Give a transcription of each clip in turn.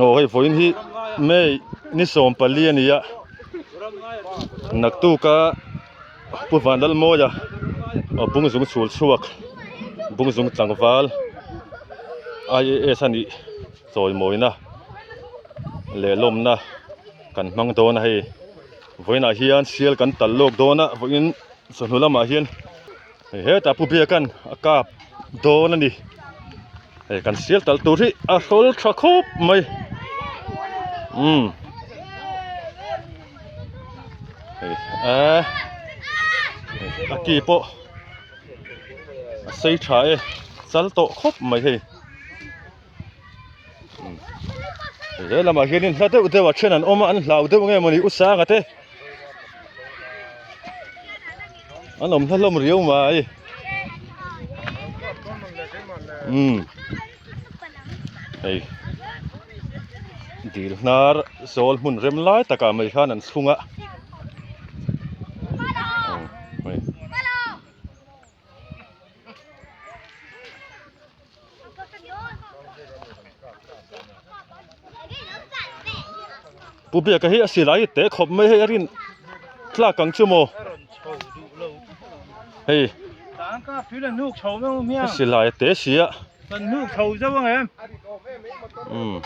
Aw hei vawiin hi May ni 14 a ni a naktuka Pu Vanlalmawia aw bungzung chhul chhuak bungzung tlangval IAS a nih chawimawina leh lawmna kan hmang dawn a hei vawiinah hian sial kan tal lawk dawn a vawiin chawhnu lamah hian hei hetah Pu Biaka'n a kap dawn a ni hei kan sial tal tur hi a hrawl tha khawp mai umm hei a a ki pawh a sei tha e chal tawh khawp mai hei. He lamah hianin hla deuh deuh ah then an awm a an hlau deuh nge mawni u sanga te an awm hla hlawm riau mai umm hei dil hnar zawl hmun rem lai takah mai khan an chhung a hei. Pu Biaka hi a silai teh khawp mai hei a rin tlak ang chu maw hei a silai a te si a umm.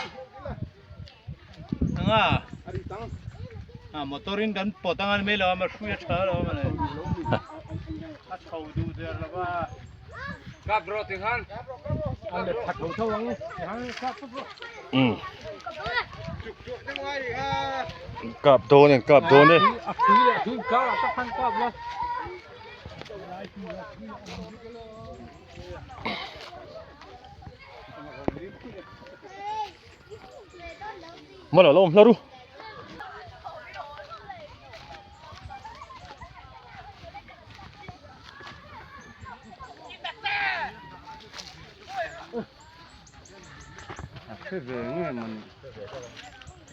Kap dawn e kap dawn e. Mala lo awm hlar u.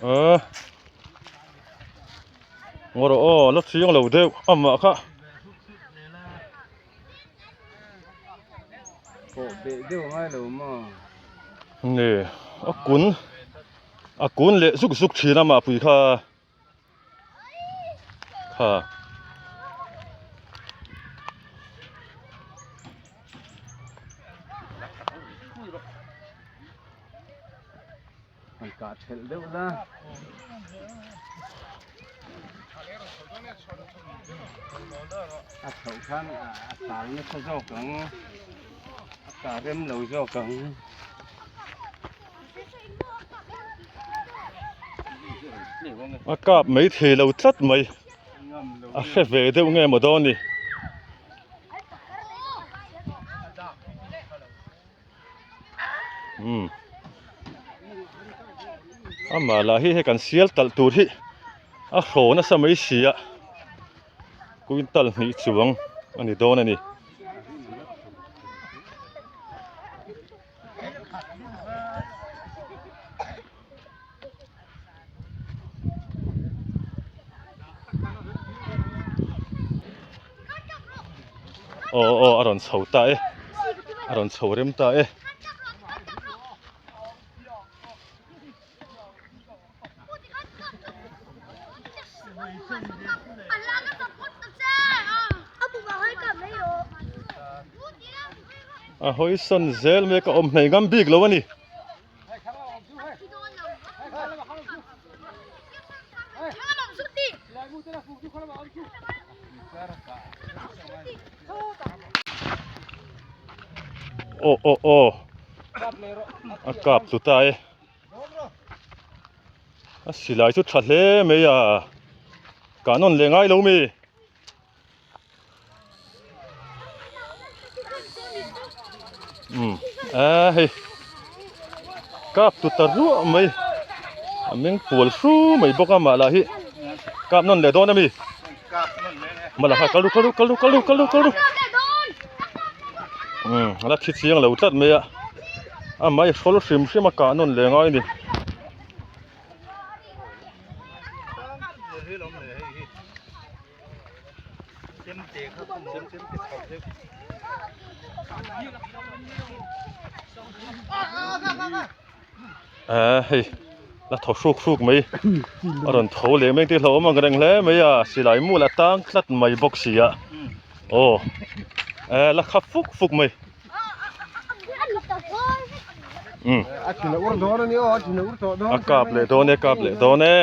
Ờ. Ngawr aw la chiang lo deuh amah kha. Pawh beh deuh ngai lo maw? Nge a kun a kun leh zuk zuk thin a mahpui kha kha. An kah thelh deuh la. A chhoh khan a tal nasa zawk ang. A kah rem lo zawk ang. A kap mai thei lo tlat mai. A hre ve deuh nge maw dawn ni. Umm amah lah hi hei kan sial talh tur hi a hraw nasa mai si a quintal hnih chuang a ni dawn a ni. Aw aw a rawn chho ta e a rawn chho rem ta e. A hawi sawn zel mai ka awm hnei ngam bik lo a ni. Aw aw aw a kap tlu ta e a silai chu tha hle mai a kah nawn leh ngai lo mi. Um a hei kap tu ta ruah mai a meng pual hru mai bawk a mah lah hi kap nawn leh dawn a mi mah lah kha kal ru kal ru kal ru kal ru kal ru kal ru um a la thi chiang lo tlat mai a a mai hrawl hrim hrim a kah nawn leh ngai a ni. Eee hei la thaw hruk hruk mai a rawn tho leh mek te hlauhawm ang reng hle mai a silai mu la tang tlat mai bawk si a aw eee la khap fuk fuk mai umm a kap leh dawn e kap leh dawn e.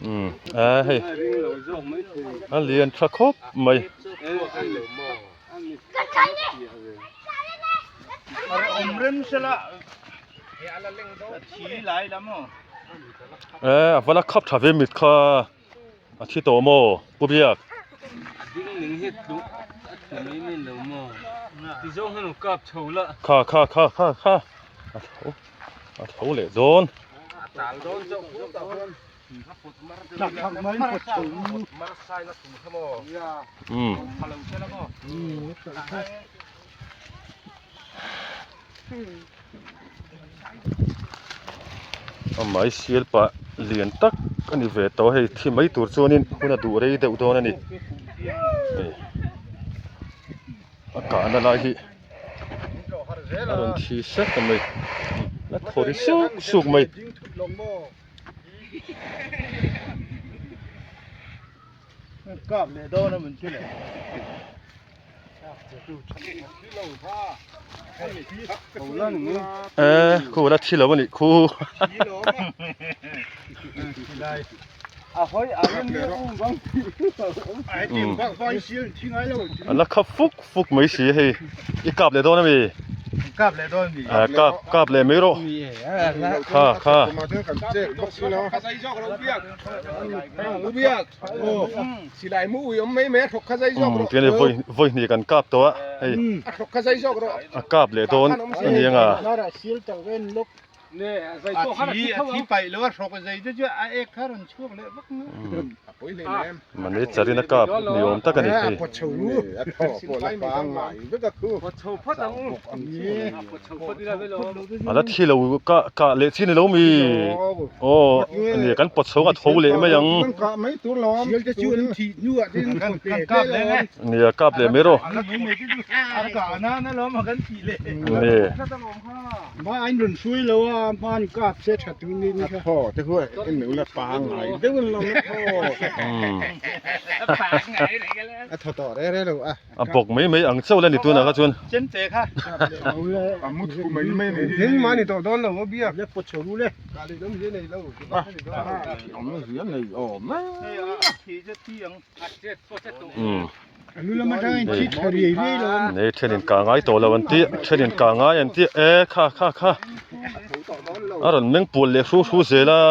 Umm a hei a lian tha khawp mai. E a va la khap tha ve mit kha. A thi tawh maw Pu Biak? Kha kha kha kha kha a tho a tho leh dawn. Umm. A mai sial pah lian tak a ni ve tawh a hei thi mai tur chuanin hun a duh rei deuh dawn a ni hei a kahna lai hi a rawn thi sek a mai a thaw ri suk suk mai. Eee khu la thi lo a nih khu a la khap fuk fuk mai si hei i kap leh dawn a mi kap kap leh mai rawh kha kha. Umm tihian hei vawi hnih kan kap tawh a hei a kap leh dawn a ni ang a. Mahni charin a kap ni awm tak a ni hei. A la thi lo kah kah leh chi ni lo mi aw a ni kan pawt chho a tho leh mai ang nia kap leh mai rawh ni. A bawk mai mai ang chauh la ni tunah kha chuan. Nei thenin kah ngai tawh lo an tih thenin kah ngai an tih e kha kha kha a rawn meng pual leh hru hru zel a.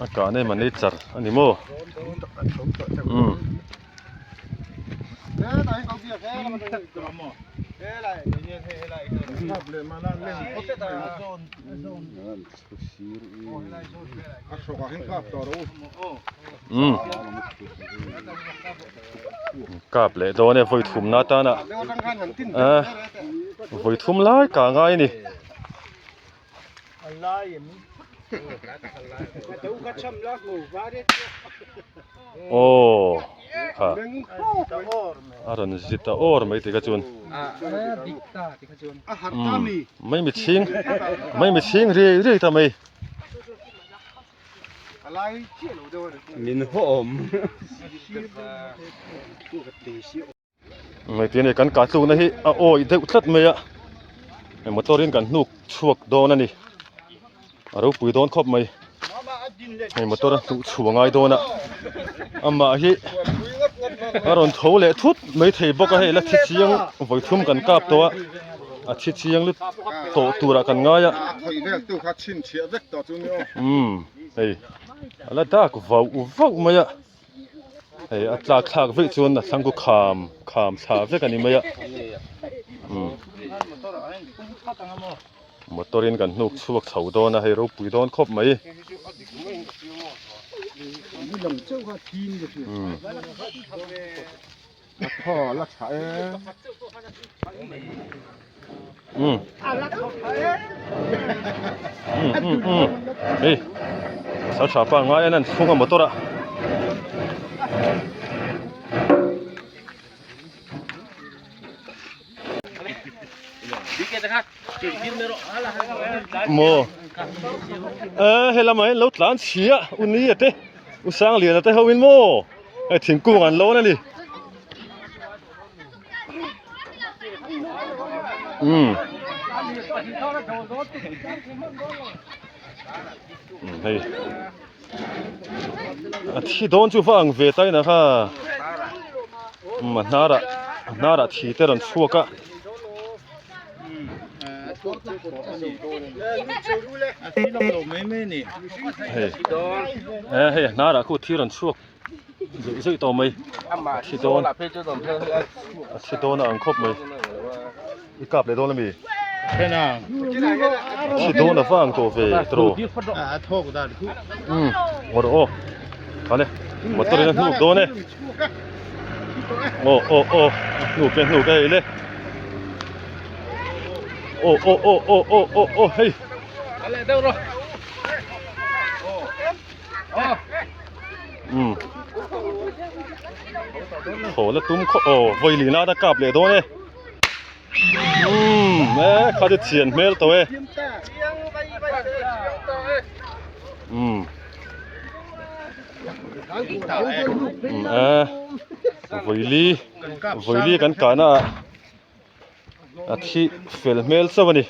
A kah na em a nature a ni maw umm. Umm kap leh dawn e vawi thumna atana ah vawi thum lai kah ngai a ni. Aw kha a rawn zi ta awr mai tih kha chuan umm mai mi chhing mai mi chhing riai riai ta mai. Ngaihtuah a ni kan kah tlukna hi a awih deuh tlat mai a hei motor in kan hnuk chhuak dawn a ni a ropui dawn khawp mai hei motor a hnuh chhuah ngai dawn a amah hi a rawn tho leh thut mai thei bawk a hei la thi chiang vawi thum kan kap tawh a a thi chiang lut tawh turah kan ngai a umm hei a la dak vauh vauh mai a. Hei a tlak thlak veih chuan a thlang khu kham kham thla vek a ni mai a umm motor in kan hnuk chhuak chho dawn a hei ropui dawn khawp mai umm. Umm umm umm umm hei pasal tha pa ngai an an chhung a motor ah. Maw e helamah hian lo tlan chhia u ni a te u Sangliana te ho in maw. Hei thingkung an lawn a ni. Umm. Umm hei. A thi dawn chu va ang ve ta in a kha. Umm a hnarah a hnarah thi te rawn chhuak a. Hei hei a hnarah khu thi rawn chhuak. Zawih zawih tawh mai a thi dawn a thi dawn a ang khawp mai i kap leh dawn ami thi dawn a va ang tawh ve tawh umm ngaw rawh aw khale motor in a hnuk dawn e aw aw aw a hnuk e hnuk e hei le aw aw aw aw aw aw aw hei. Umm thaw la tum khawp aw vawi lih nana kap leh dawn e umm e kha chu chian hmel tawh e umm umm e vawi li vawi li kan kahna ah a thi fel hmel chauh a ni.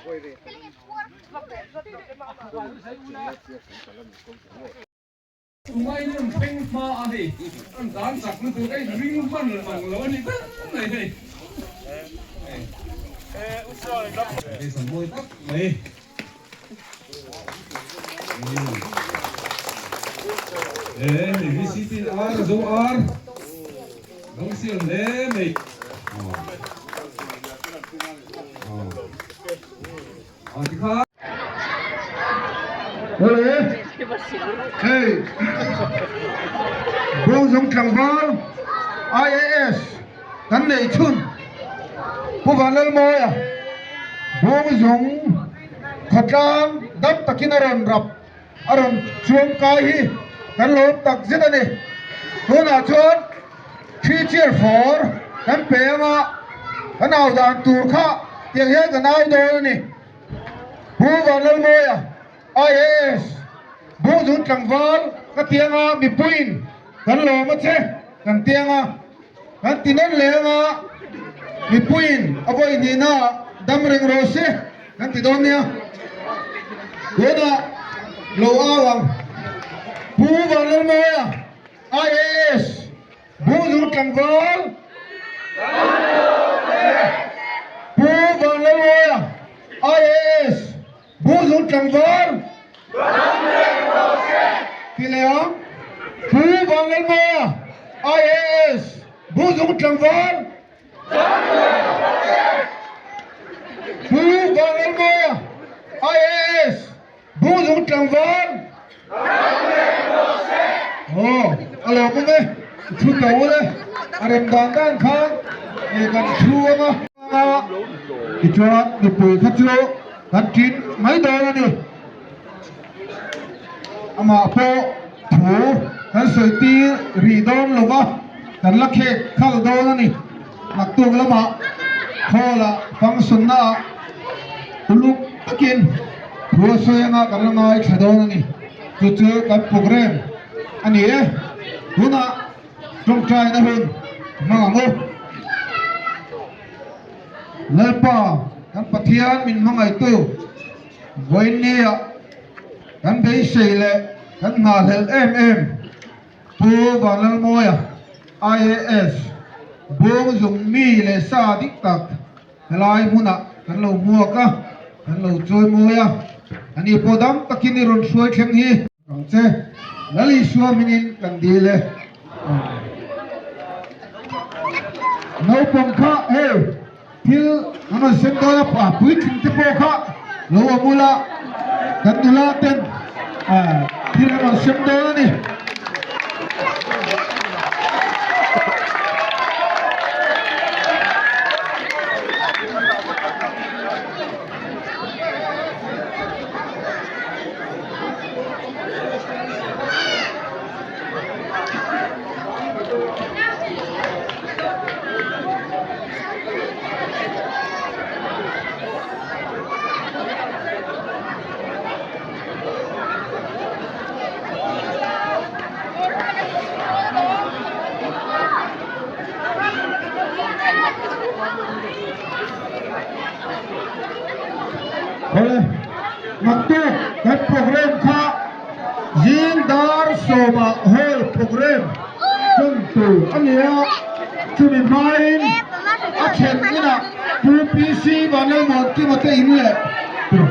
Awle hei Bawngzawng tlangval IAS kan neih chhun Pu Vanlalmawia Bawngzawng khawtlang dam takin a rawn rap a rawn chuang kai hi kan lawm tak zet a ni. Tunah chuan thi chair fawr kan pe anga kan au dan tur kha tiang hian kan au dawn a ni. Pu Vanlalmawia, IAS, Bungzun tlangval ka tianga mipuiin kan lawm a che kan tianga kan ti nawn leh anga mipuiin a vawi hnihna ah dam reng rawh se kan ti dawn nia. Tunah lo au ang Pu Vanlalmawia, IAS, Bungzung tlangval Pu Vanlalmawia, IAS, Bungzung tlangval Ti leh ang Pu Vanlalmawia, IAS, Bungzung tlangval Pu Vanlalmawia, IAS, Bungzung tlangval Aw, a lawm awm e, i thu to ule, a rem dan dan khan e kan thu ang a. Tichuan mipui kha chu kan ṭin mai dawn a ni. Amah pawh thu kan sawi tir rih dawn lo va, kan la khek khal dawn a ni. Naktuk lamah hall ah function na ah uluk takin thu a sawi anga kan la ngaithla dawn a ni. Chu chu kan program a ni e. Tunah tawngtaina hun hmang ang u. Lalpa kan Pathian min hmangaihtu vawiinnia kan beisei leh kan nghahhlelh em em Pu Vanlalmawia, IAS, Bawngzung mi leh sa dik tak helai hmunah kan lo hmuak a, kan lo chawimawi a, ani pawh dam takin i rawn hruai thleng hi. Ang che, Lal Isua hmingin kan dil e. Amen. Naupang kha hei thil an rawn sem dawn a, a puitling te pawh kha lo awm ula kan nula ten thil an rawn sem dawn a ni. Awle, naktuk kan program kha Zing dar sawmah hall program chawng tur a ni a, chumi hmain a then inah Pu PC Vanlalmuan Kima te in leh tur.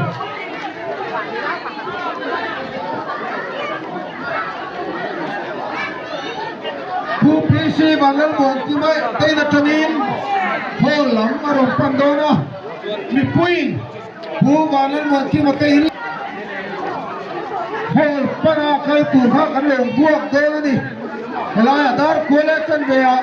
Pu PC Vanlalmuan Kima te in atangin hall lam a rawn pan dawn a, mipuiin Pu Vanlalmuan Kima te in Hall pana kal tur kha kan lo buak dawn a ni. Helaiah dar kual e chan ve ah.